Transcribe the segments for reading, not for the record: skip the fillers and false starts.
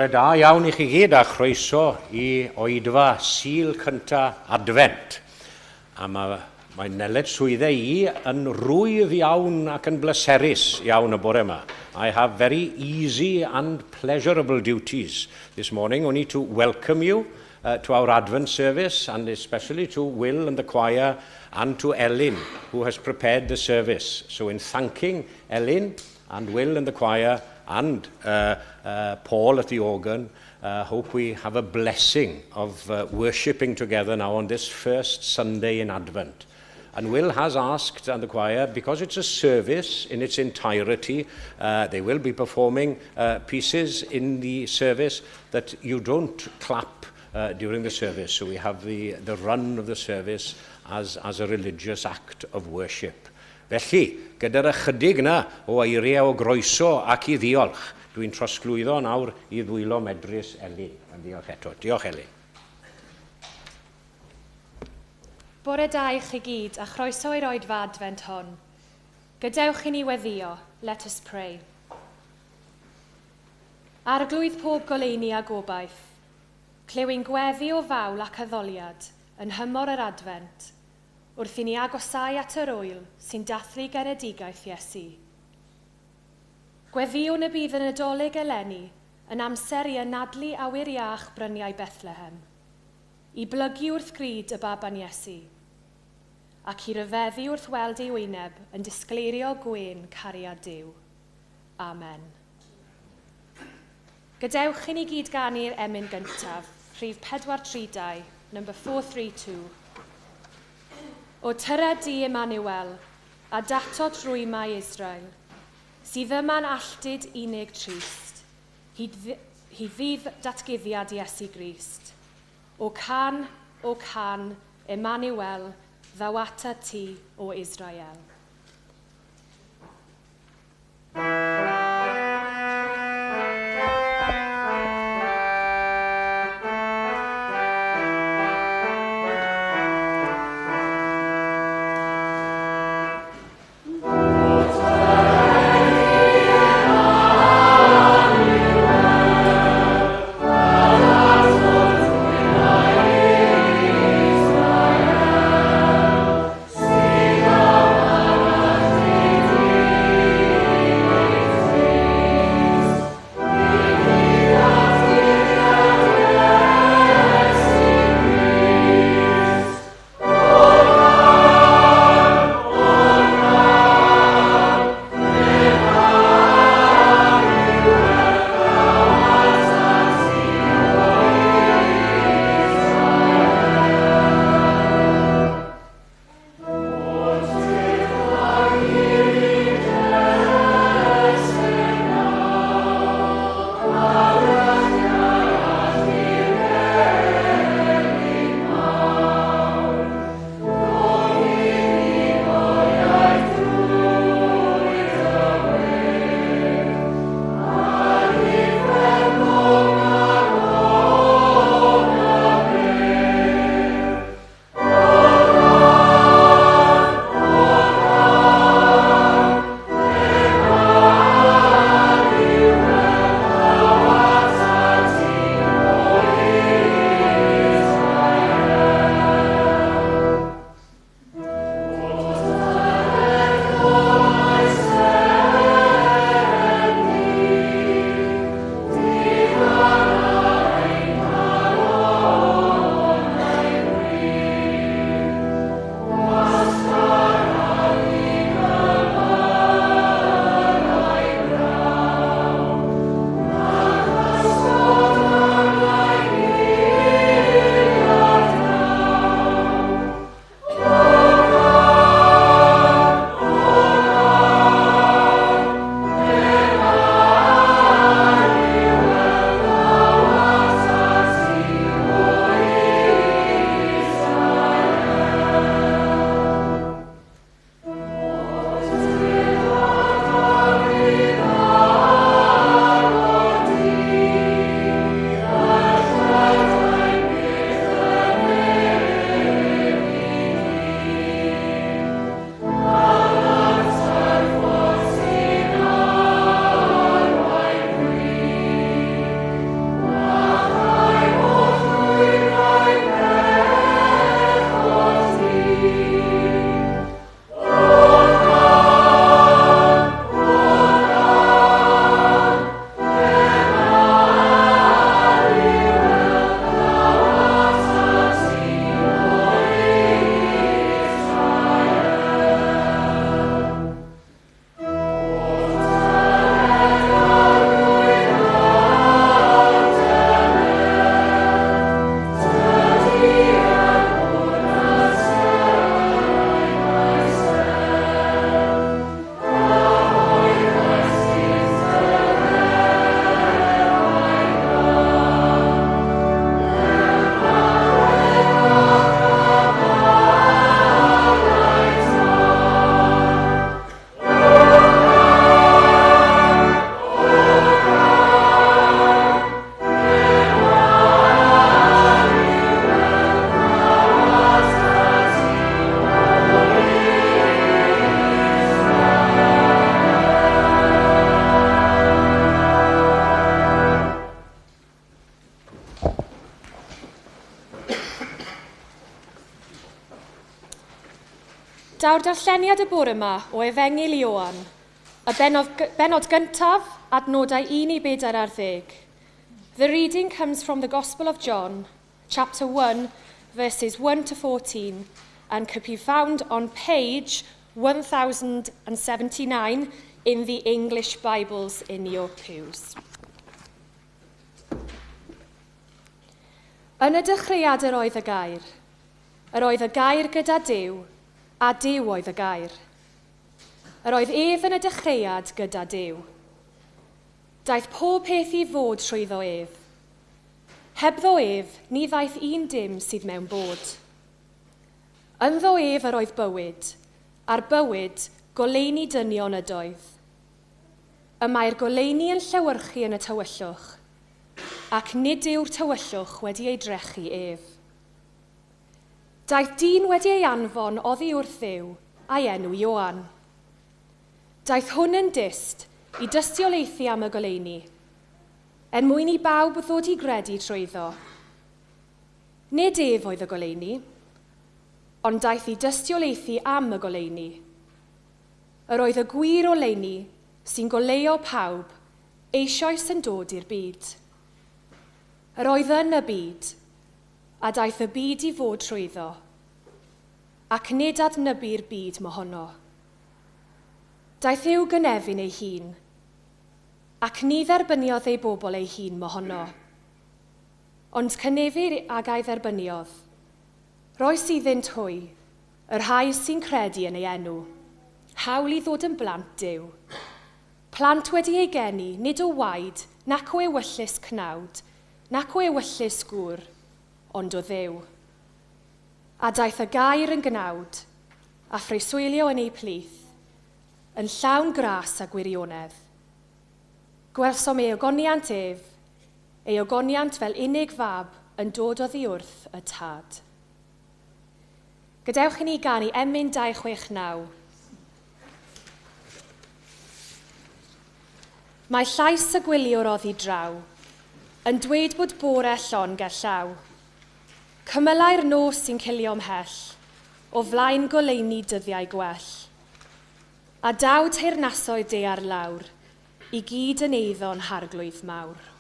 Bore da iawn i chi gyd a chroeso i oedfa Sul cynta Adfent. A mae nyletswyddau i yn rwydd iawn ac yn bleserus iawn y bore yma. I have very easy and pleasurable duties this morning, only to welcome you to our Advent service, and especially to Will and the choir and to Elin, who has prepared the service. So in thanking Elin and Will and the choir and Paul at the organ, hope we have a blessing of worshipping together now on this first Sunday in Advent. And Will has asked, and the choir, because it's a service in its entirety, they will be performing pieces in the service, that you don't clap during the service. So we have the run of the service as a religious act of worship. Felly, gyda'r ychydig yna o eiriau o groeso ac i ddiolch, dwi'n trosglwyddo nawr i ddwylo medrus Elin. Yn ddiolch eto. Diolch, Elin. Bore da i chi gyd a chroeso i'r oedfa Adfent hon. Gadewch i ni weddio. Let us pray. Arglwydd pob goleuni a gobaith, clyw ein gweddi o fawl ac addoliad yn nhymor yr Adfent, wrth i ni agosau at yr ŵyl sy'n dathlu genedigaeth Iesu. Gweddiwn y bydd y Nadolig eleni yn amser i anadlu awyr iach bryniau Bethlehem, i blygu wrth grud y baban Iesu, ac i ryfeddu wrth weld ei wyneb yn disgleirio gwên cariad Duw. Amen. Gadewch i ni gyd ganu'r emyn gyntaf, rhif 432, number 432. O tyred di Emmanuel, a datod rwymau Israel, sydd yma'n alltud unig trist, hyd ddydd datguddiad Iesu Grist. O can, Emmanuel, ddaw atat ti o Israel. Daw'r darlleniad y bore yma o Efengyl Ioan, y bennod gyntaf, adnodau 1 i 14 ar ddeg. The reading comes from the Gospel of John, chapter 1, verses 1 to 14, and can be found on page 1079 in the English Bibles in your pews. Yn y dechreuad yr oedd y gair. Yr oedd y gair gyda Duw, a Duw oedd y gair. Yr oedd ef yn y dechreuad gyda Duw. Daeth pob peth i fod trwyddo ef. Hebddo ef, ni ddaeth un dim sydd mewn bod. Ynddo ef yr oedd bywyd, a'r bywyd goleuni dynion ydoedd. Y mae'r goleuni yn llewyrchu yn y tywyllwch, ac nid yw'r tywyllwch wedi ei drechu ef. Daeth dyn wedi ei anfon oddi wrth Dduw, a'i enw Ioan. Daeth hwn yn dyst i dystiolaethu am y goleuni, er mwyn i bawb ddod i gredu trwyddo. Nid ef oedd y goleuni, ond daeth i dystiolaethu am y goleuni. Yr oedd y gwir oleuni sy'n goleuo pawb eisoes yn dod i'r byd. Yr oedd yn y byd, a daeth y byd i fod trwyddo, ac nid adnabu'r byd mohono. Daeth i'w gynefin ei hun, ac ni dderbyniodd ei bobl ei hun mohono. Ond cynefin ag a'i dderbyniodd, roes iddynt hwy, y rhai sy'n credu yn ei enw, hawl i ddod yn blant Duw. Plant wedi ei geni, nid o waed, nac o ewyllys cnawd, nac o ewyllys gŵr, ond o Dduw. A daeth y gair yn gnawd, a phreswylio yn ei plith, yn llawn gras a gwirionedd. Gwelsom ei ogoniant ef, ei ogoniant fel unig fab yn dod oddi wrth y tad. Gadewch i ni ganu emyn 269. Mae llais y gwyliwr oddi draw, yn dweud bod bore llon gerllaw. Cymylau'r nos sy'n cilio ymhell, o flaen goleuni dyddiau gwell. A daw teyrnasoedd daear lawr, i gyd yn eiddo'n harglwydd mawr.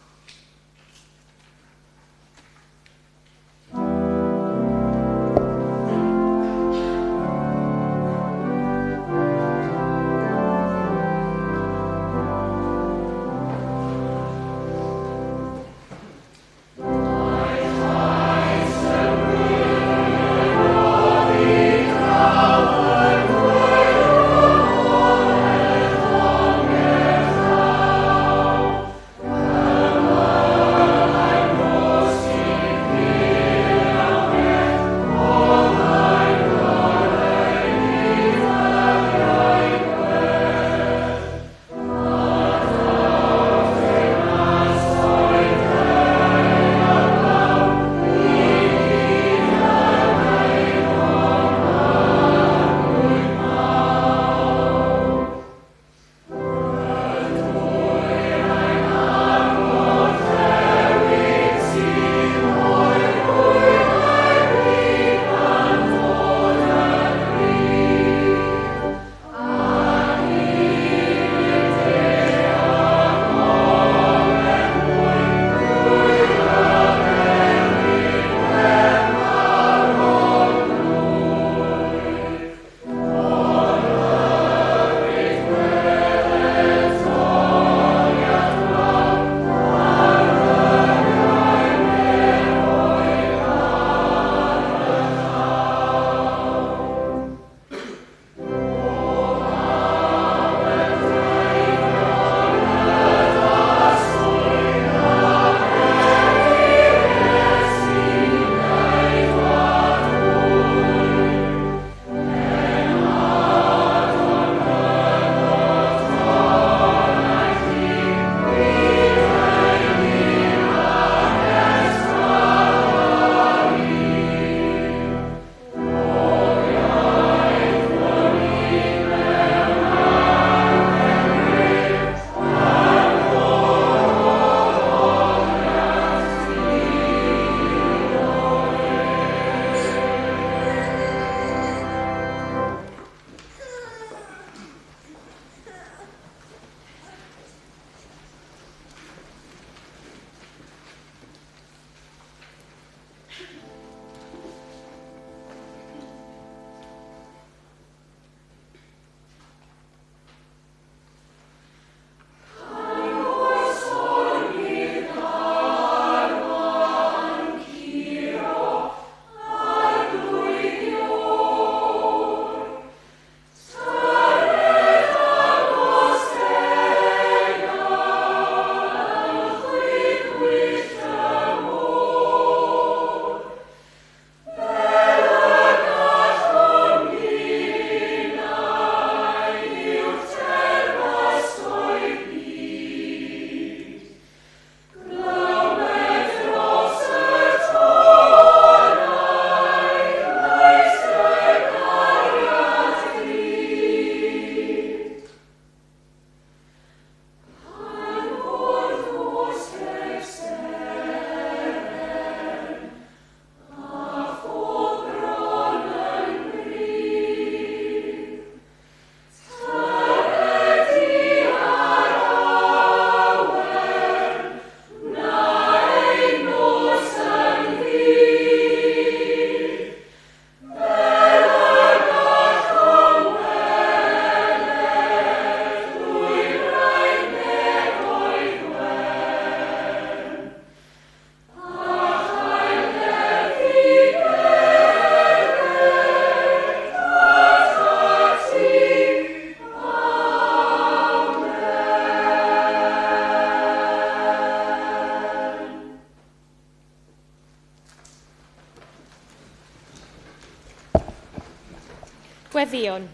Gweddïwn.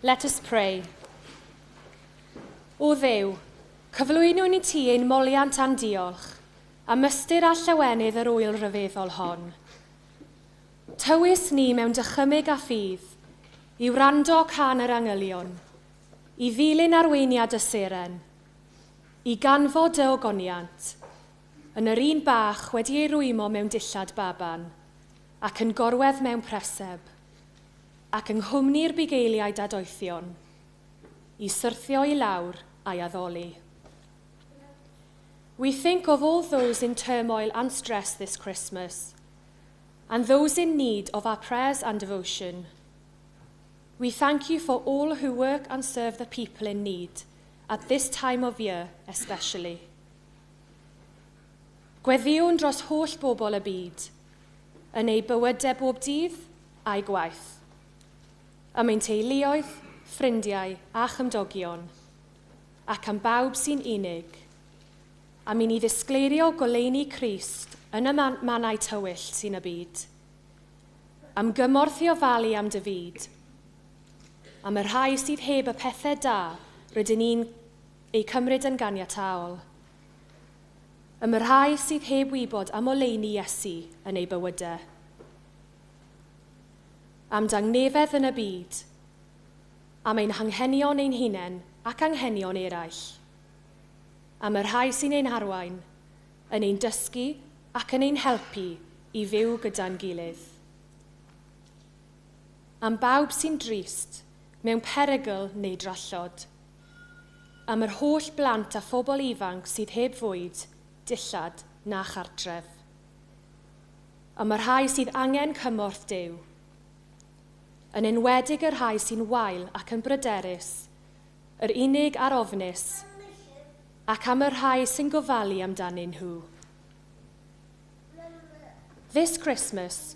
Let us pray. O Dduw, cyflwynwn i ti ein moliant a'n diolch, am ystyr a llawenydd yr ŵyl ryfeddol hon. Tywys ni mewn dychymyg a ffydd, i wrando cân yr angylion, i ddilyn arweiniad y seren, i ganfod dy ogoniant, yn yr un bach wedi ei rwymo mewn dillad baban, ac yn gorwedd mewn preseb, ac yng nghwmni'r bugeiliaid a doethion, i syrthio i lawr a'i addoli. We think of all those in turmoil and stress this Christmas, and those in need of our prayers and devotion. We thank you for all who work and serve the people in need, at this time of year especially. Gweddïwn dros holl bobl y byd, yn eu bywydau bob dydd a'u gwaith. Am ein teuluoedd, ffrindiau a chymdogion, ac am bawb sy'n unig, am i ni ddisgleirio goleuni Crist yn y mannau tywyll sy'n y byd. Am gymorth i ofalu am dy fyd, am y rhai sydd heb y pethau da rydyn ni'n eu cymryd yn ganiataol. Am y rhai sydd heb wybod am oleuni Iesu yn eu bywydau. Am dangnefedd yn y byd, am ein hanghenion ein hunain ac anghenion eraill. Am y rhai sy'n ein harwain, yn ein dysgu ac yn ein helpu i fyw gyda'n gilydd. Am bawb sy'n drist, mewn perygl neu drallod. Am yr holl blant a phobl ifanc sydd heb fwyd, dillad na chartref. Am y rhai sydd angen cymorth Duw. Yn enwedig y rhai sy'n wael ac yn bryderus, yr unig a'r ofnus, ac am y rhai sy'n gofalu amdanyn nhw. This Christmas,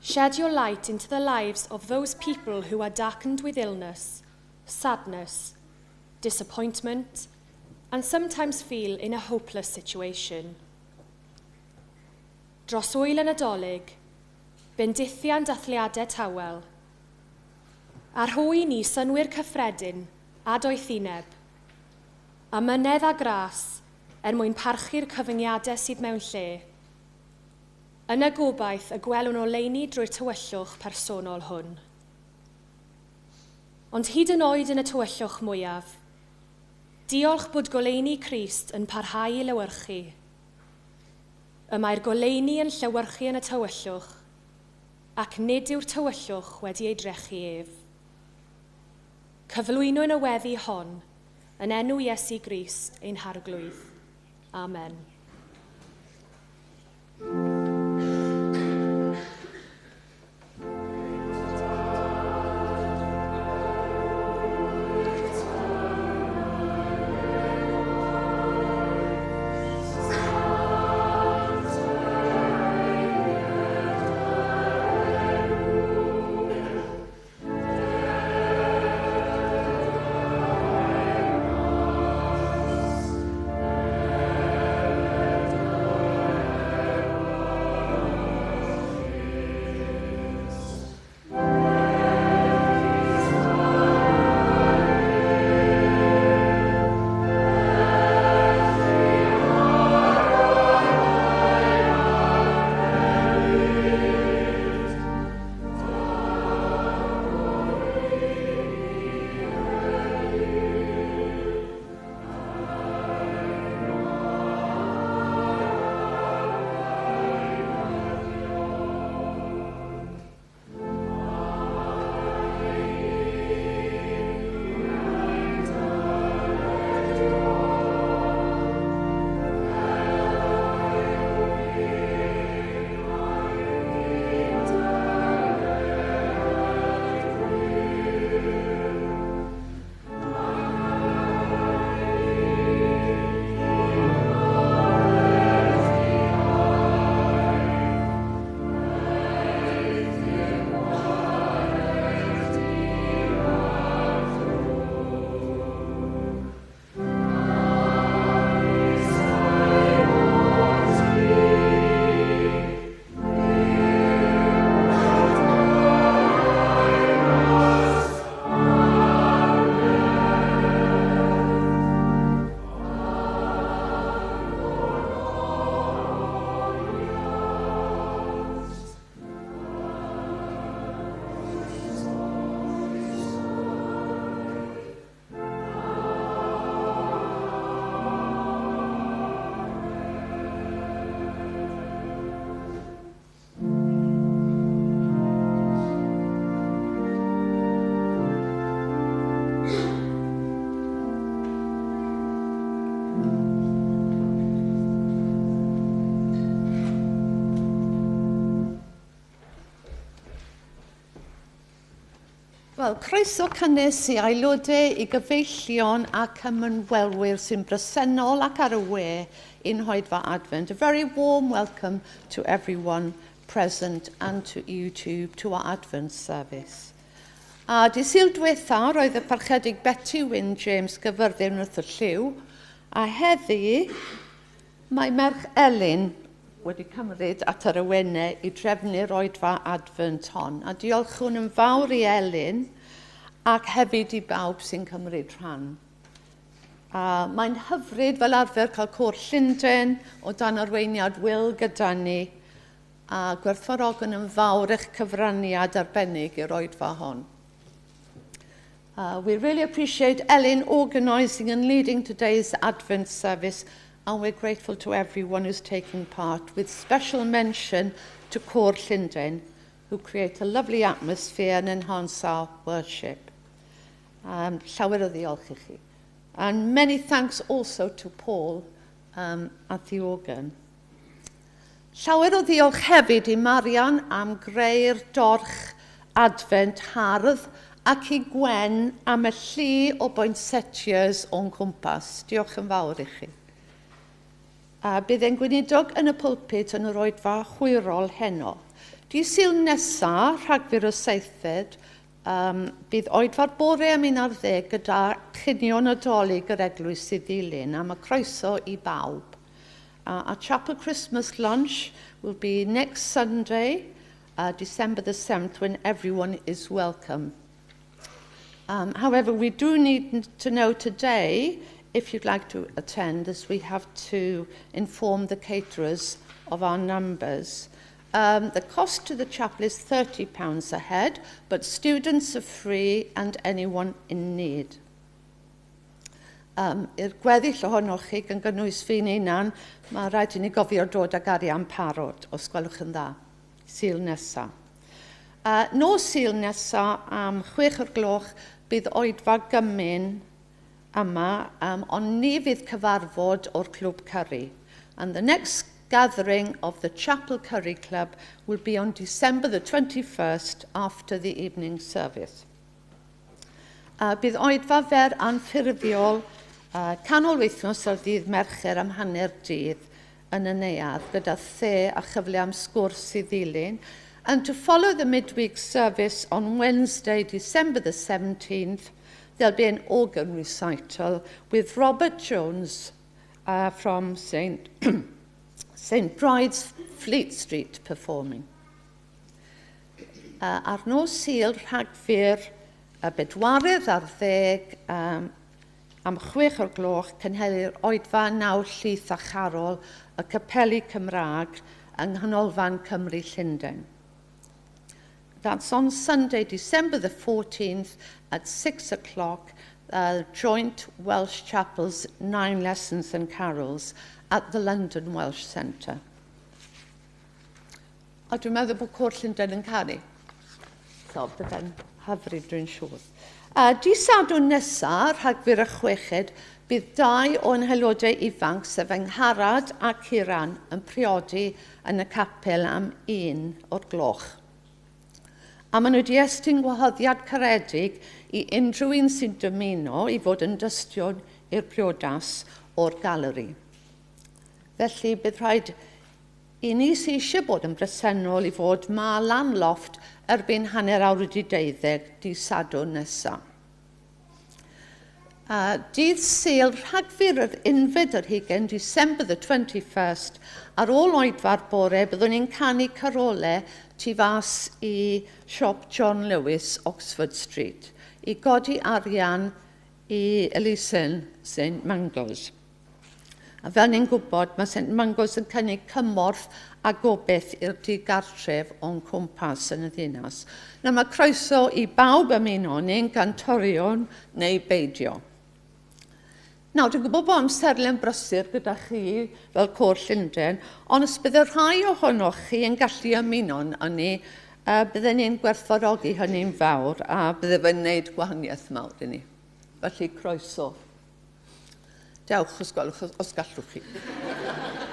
shed your light into the lives of those people who are darkened with illness, sadness, disappointment, and sometimes feel in a hopeless situation. Dros ŵyl y Nadolig, bendithian dathliadau tawel, a rho i ni synnwyr cyffredin a doethineb, amynedd a gras er mwyn parchu'r cyfyngiadau sydd mewn lle, yn y gobaith y gwelwn oleuni drwy'r tywyllwch personol hwn. Ond hyd yn oed yn y tywyllwch mwyaf, diolch bod goleuni Crist yn parhau i lewyrchu. Y mae'r goleuni yn llewyrchu yn y tywyllwch, ac nid yw'r tywyllwch wedi ei drechu ef. Cyflwynwn y weddi hon yn enw Iesu Grist ein Harglwydd. Amen. Wel, croeso cynnes i aelodau, i gyfeillion ac ymwelwyr sy'n bresennol ac ar y we i'n hoedfa Advent. A very warm welcome to everyone present and to YouTube to our Advent service. A dydd Sul diwetha, roedd y parchedig Betty Wyn James Gaerfyrddin wrth y llyw, a heddi mae merch Elin wedi cymryd at yr awenau i drefnu'r oedfa Advent hon. A diolchwn yn fawr i Elin ac hefyd i bawb sy'n cymryd rhan. A mae'n hyfryd fel arfer cael côr Llundain o dan arweiniad Will gyda ni a gwerthfawrogwn yn fawr eich cyfraniad arbennig i'r oedfa hon. We really appreciate Ellen organising and leading today's Advent service, and we're grateful to everyone who's taking part, with special mention to Côr Llundain, who create a lovely atmosphere and enhance our worship. Llawer o ddiolch i chi. And many thanks also to Paul at the organ. Llawer o ddiolch hefyd i Marian am greu'r dorch Advent hardd ac i Gwen am y llu o poinsettias o'n cwmpas. Diolch yn fawr i chi. A bydd ein gweinidog yn y pulpit yn yr oedfa hwyrol heno. Dydd Sul nesaf, Rhagfyr y 7, bydd oedfa'r bore am 11 gyda chinio Nadolig yr eglwys i ddilyn a mae croeso i bawb. Our chapel Christmas lunch will be next Sunday, December the 7th, when everyone is welcome. However, we do need to know today if you'd like to attend, as we have to inform the caterers of our numbers. The cost to the chapel is £30 a head, but students are free and anyone in need. I'r gweddill ohonoch chi, gan gynnwys fi'n hunan, mae rhaid i ni gofio dod ag arian parod, os gwelwch yn dda, Sul nesaf. Nos Sul nesaf am 6 o'r gloch bydd oedfa gymun yma, ond ni fydd cyfarfod o'r Clwb Curry. And the next gathering of the Chapel Curry Club will be on December the 21st after the evening service. Bydd oedfa fer anffurfiol canol wythnos ar ddydd Mercher am hanner dydd yn y neuadd gyda the a chyfle am sgwrs i ddilyn. And to follow the midweek service on Wednesday, December the 17th, there'll be an organ recital with Robert Jones from St. Bride's, Fleet Street performing. Ar nos Sul, Rhagfyr y 24 am 6 o'r gloch cynhelir oedfa naw llith a charol y Capeli Cymraeg yng Nghanolfan Cymru Llundain. That's on Sunday, December the 14th at 6 o'clock, joint Welsh Chapels, Nine Lessons and Carols at the London Welsh Centre. A dwi'n meddwl bod Côr Llundain yn canu. So, bydde'n hyfryd, dwi'n siŵr. Dydd Sadwrn nesaf, Rhagfyr y 6, bydd dau o'n haelodau ifanc, sef Angharad a Ciran, yn priodi yn y capel am 1 o'r gloch. A maen nhw wedi estyn gwahoddiad caredig i unrhyw un sy'n dymuno i fod yn dystion i'r priodas o'r galeri. Felly bydd rhaid i ni sy'n eisiau bod yn bresennol i fod ma lan lofft erbyn 12:30 dydd Sadwrn nesaf. Dydd Sul, Rhagfyr yr 21, December the 21st, ar ôl oedfa'r bore, byddwn ni'n canu carolau tu fas i siop John Lewis, Oxford Street, i godi arian i elusen St Mangos. A fel ni'n gwybod, mae St Mangos yn cynnig cymorth a gobeith i'r digartref o'n cwmpas yn y ddinas. Na, mae croeso i bawb ymuno ni'n gantorion neu beidio. Nawr, dwi'n gwybod bod amserlen brysur gyda chi fel Côr Llundain, ond os bydde rhai ohonoch chi yn gallu ymuno â ni, bydden ni'n gwerthfawrogi hynny'n fawr a bydde fe'n gwneud gwahaniaeth mawr i ni. Felly, croeso. Dewch os gwelwch, os gallwch chi.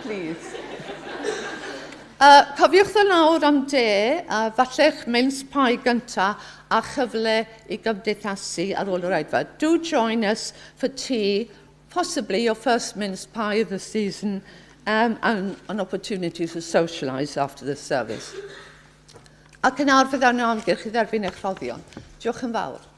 Please. Cofiwch ddod lawr am de, falle'ch mince pie gynta a chyfle i gymdeithasu ar ôl yr oedfa. Do join us for tea, possibly your first mince pie of the season, and an opportunity to socialise after the service. Ac yn awr fyddawn o amgylch i dderbyn eich rhoddion. Diolch yn fawr.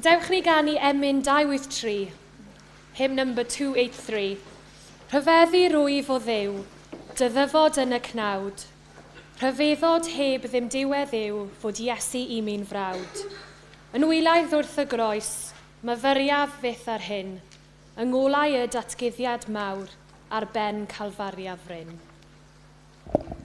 Gadewch ni ganu emyn 283, hymn number 283. Rhyfeddu rwyf o Dduw, dy ddyfod yn y cnawd. Rhyfeddod heb ddim diwedd yw fod Iesu i mi'n frawd. Yn wylaidd wrth y groes, myfyriaf fyth ar hyn, yng ngolau y datguddiad mawr ar ben Calfaria fryn. Amen.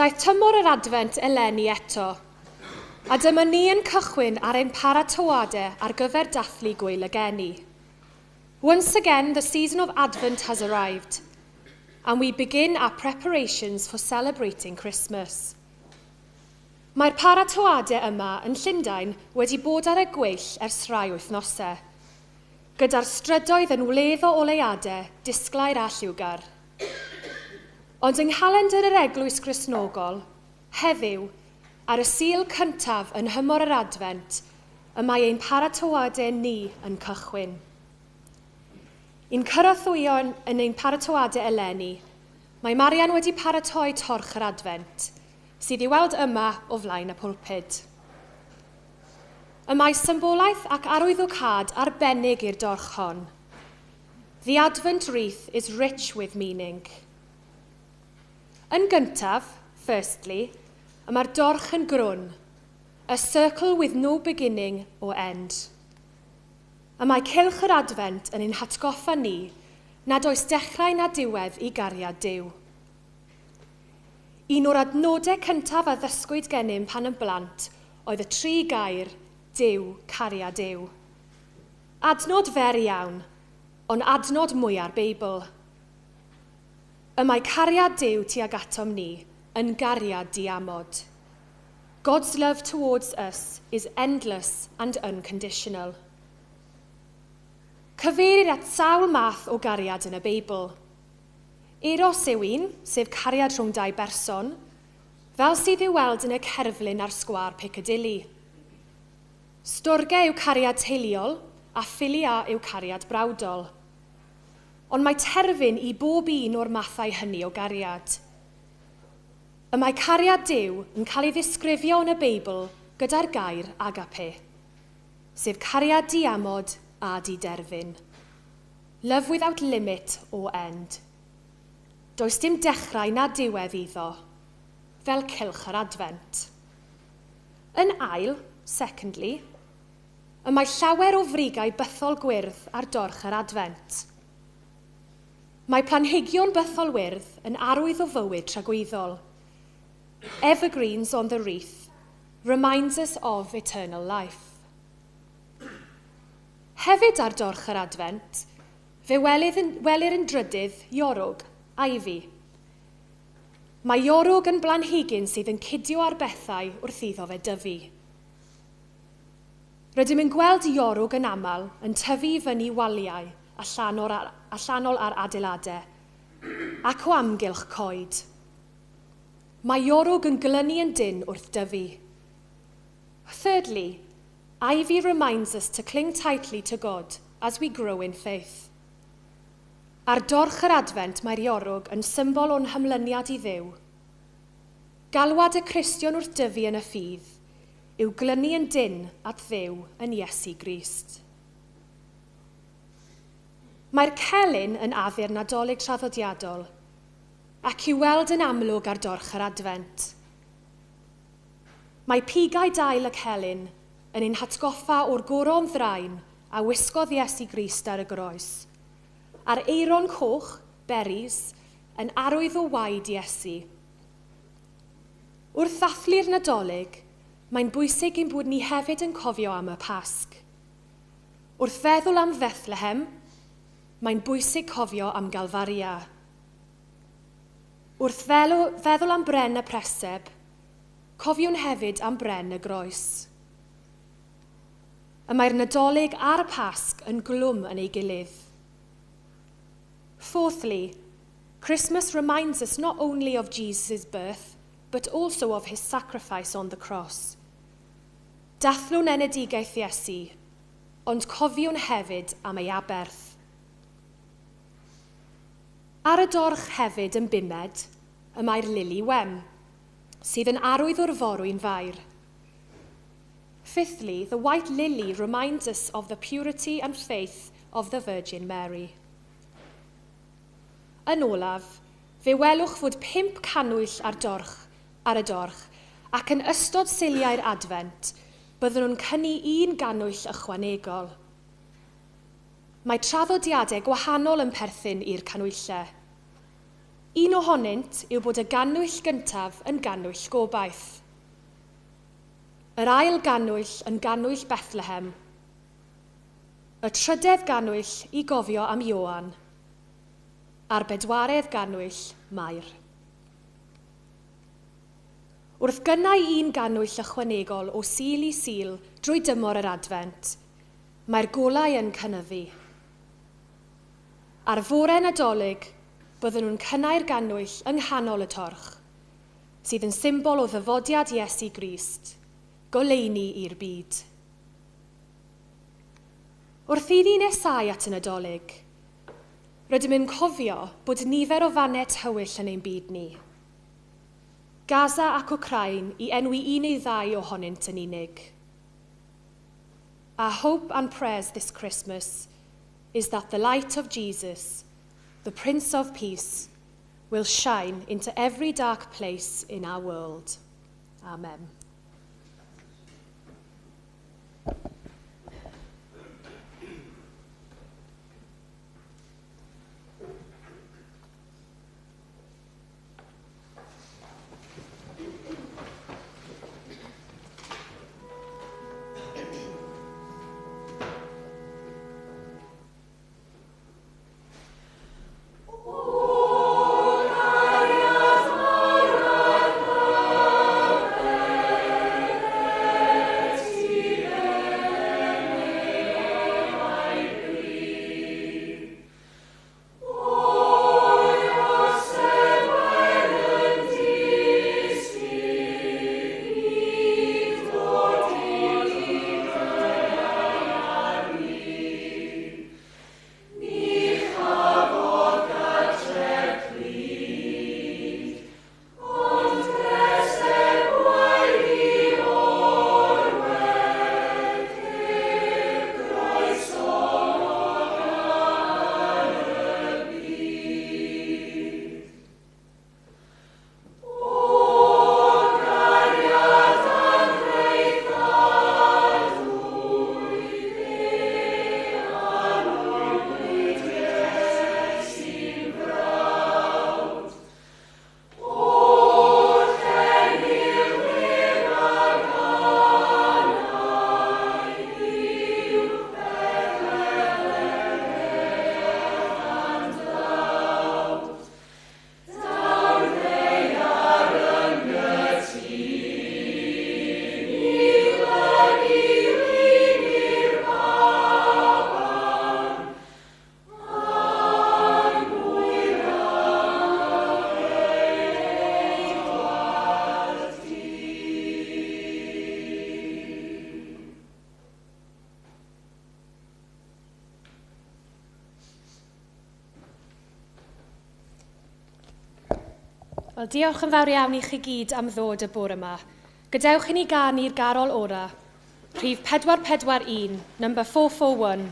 Daeth tymor yr Adfent eleni eto, a dyma ni yn cychwyn ar ein paratoadau ar gyfer dathlu Gwyl y Geni. Once again, the season of Advent has arrived, and we begin our preparations for celebrating Christmas. Mae'r paratoadau yma yn Llundain wedi bod ar y gweill ers rhai wythnosau, gyda'r strydoedd yn wledd o oleuadau, disglair a lliwgar. Ond yng nghalendr yr Eglwys Gristnogol, heddiw, ar y Sul cyntaf yn nhymor yr Adfent, y mae ein paratoadau ni yn cychwyn. I'n cynorthwyo yn ein paratoadau eleni, mae Marian wedi paratoi torch yr Adfent, sydd i weld yma o flaen y pwlpud. Y mae symbolaeth ac arwyddocâd arbennig i'r dorch hon. The Advent wreath is rich with meaning. Yn gyntaf, firstly, y mae'r dorch yn grwn, a circle with no beginning or end. Y mae cylch yr Adfent yn ein hatgoffa ni nad oes dechrau na diwedd i gariad Duw. Un o'r adnodau cyntaf a ddysgwyd gennym pan yn blant oedd y tri gair "Duw, cariad yw". Adnod fer iawn, ond adnod mwya'r Beibl. Y mae cariad Duw tuag atom ni yn gariad diamod. God's love towards us is endless and unconditional. Cyfeirir at sawl math o gariad yn y Beibl. Eros yw un, sef cariad rhwng dau berson, fel sydd i'w weld yn y cerflun ar sgwâr Piccadilly. Storge yw cariad teuluol a philia yw cariad brawdol. Ond mae terfyn i bob un o'r mathau hynny o gariad. Y mae cariad Duw yn cael ei ddisgrifio yn y Beibl gyda'r gair agape, sef cariad diamod a diderfyn. Love without limit or end. Does dim dechrau na diwedd iddo, fel cylch yr Adfent. Yn ail, secondly, y mae llawer o frigau bythol gwyrdd ar dorch yr Adfent. Mae planhigion bythol wyrdd yn arwydd o fywyd tragwyddol. Evergreens on the wreath reminds us of eternal life. Hefyd ar dorch yr Adfent, fe welir yn drydydd iorwg, ivy. Mae iorwg yn blanhigyn sydd yn cydio ar bethau wrth iddo fe dyfu. Rydym yn gweld iorwg yn aml yn tyfu i fyny waliau allanol ar adeiladau ac o amgylch coed. Mae iorwg yn glynu yn dynn wrth dyfu. Thirdly, ivy reminds us to cling tightly to God as we grow in faith. Ar dorch yr Adfent mae'r iorwg yn symbol o'n hymlyniad i Dduw. Galwad y Cristion wrth dyfu yn y ffydd yw glynu yn dynn at Dduw yn Iesu Grist. Mae'r celyn yn addurn Nadolig traddodiadol ac i'w weld yn amlwg ar dorch yr Adfent. Mae pigau dail y celyn yn ein hatgoffa o'r goron ddrain a wisgodd Iesu Grist ar y groes, a'r aeron coch, berries, yn arwydd o waed Iesu. Wrth ddathlu'r Nadolig, mae'n bwysig ein bod ni hefyd yn cofio am y Pasg. Wrth feddwl am Fethlehem, mae'n bwysig cofio am Galfaria. Wrth feddwl am bren y preseb, cofiwn hefyd am bren y groes. Y mae'r Nadolig a'r Pasg yn glwm yn ei gilydd. Fourthly, Christmas reminds us not only of Jesus' birth, but also of his sacrifice on the cross. Dathlwn enedigaeth Iesu, ond cofiwn hefyd am ei aberth. Ar y dorch hefyd yn bumed, y mae'r lili wen, sydd yn arwydd o'r forwyn Fair. Fifthly, the white lily reminds us of the purity and faith of the Virgin Mary. Yn olaf, fe welwch fod pump cannwyll ar y dorch, ac yn ystod Suliau'r Adfent, byddwn nhw'n cynnu un gannwyll ychwanegol. Mae traddodiadau gwahanol yn perthyn i'r canwyllau. Un ohonynt yw bod y gannwyll gyntaf yn gannwyll gobaith. Yr ail gannwyll yn gannwyll Bethlehem. Y trydedd gannwyll i gofio am Ioan. A'r bedwaredd gannwyll, Mair. Wrth gynnau un gannwyll ychwanegol o Sul i Sul drwy dymor yr Adfent, mae'r golau yn cynyddu. Ar fore Nadolig, byddwn nhw'n cynnau'r gannwyll yng nghanol y torch, sydd yn symbol o ddyfodiad Iesu Grist, goleuni i'r byd. Wrth i ni nesáu at y Nadolig, rydym yn cofio bod nifer o fannau tywyll yn ein byd ni. Gaza ac Wcráin i enwi un neu ddau ohonynt yn unig. Our hope and prayers this Christmas is that the light of Jesus, the Prince of Peace, will shine into every dark place in our world. Amen. Wel, diolch yn fawr iawn i chi gyd am ddod y bore yma. Gadewch i ni ganu'r garol ora, rhif 441, number 441.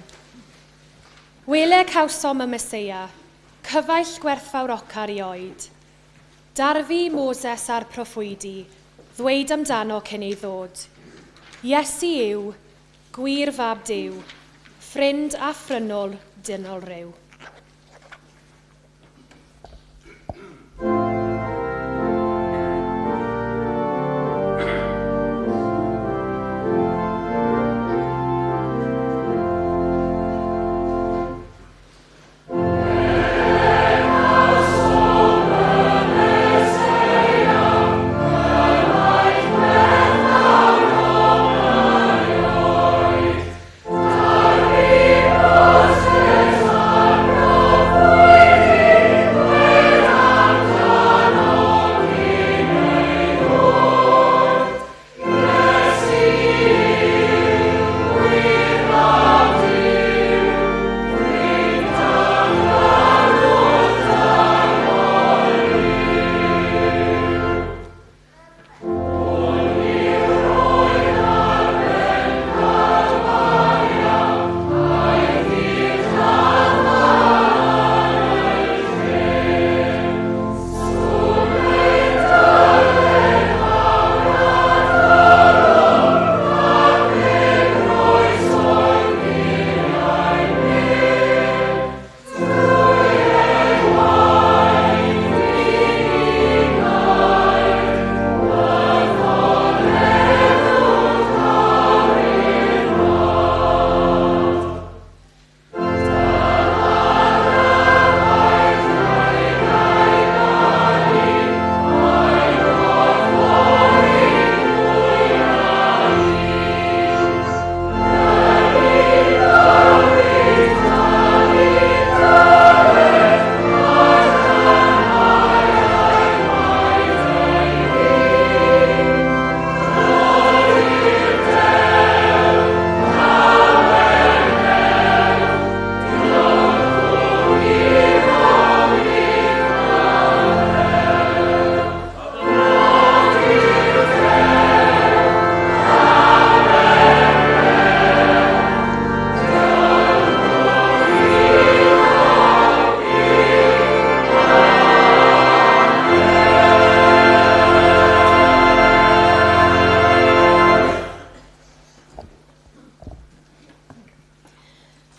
Wele cawsom y Meseia, cyfaill gwerthfawrocar i oed. Darfu Moses a'r proffwydi, ddweud amdano cyn ei ddod. Iesu yw, gwir fab Duw, ffrind a phrynol dynol ryw.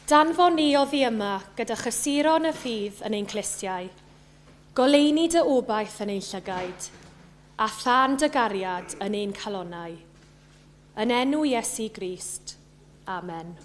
Danfon ni oddi yma gyda chysuron y ffydd yn ein clustiau, goleuni dy obaith yn ein llygaid, a thân dy gariad yn ein calonnau. Yn enw Iesu Grist. Amen.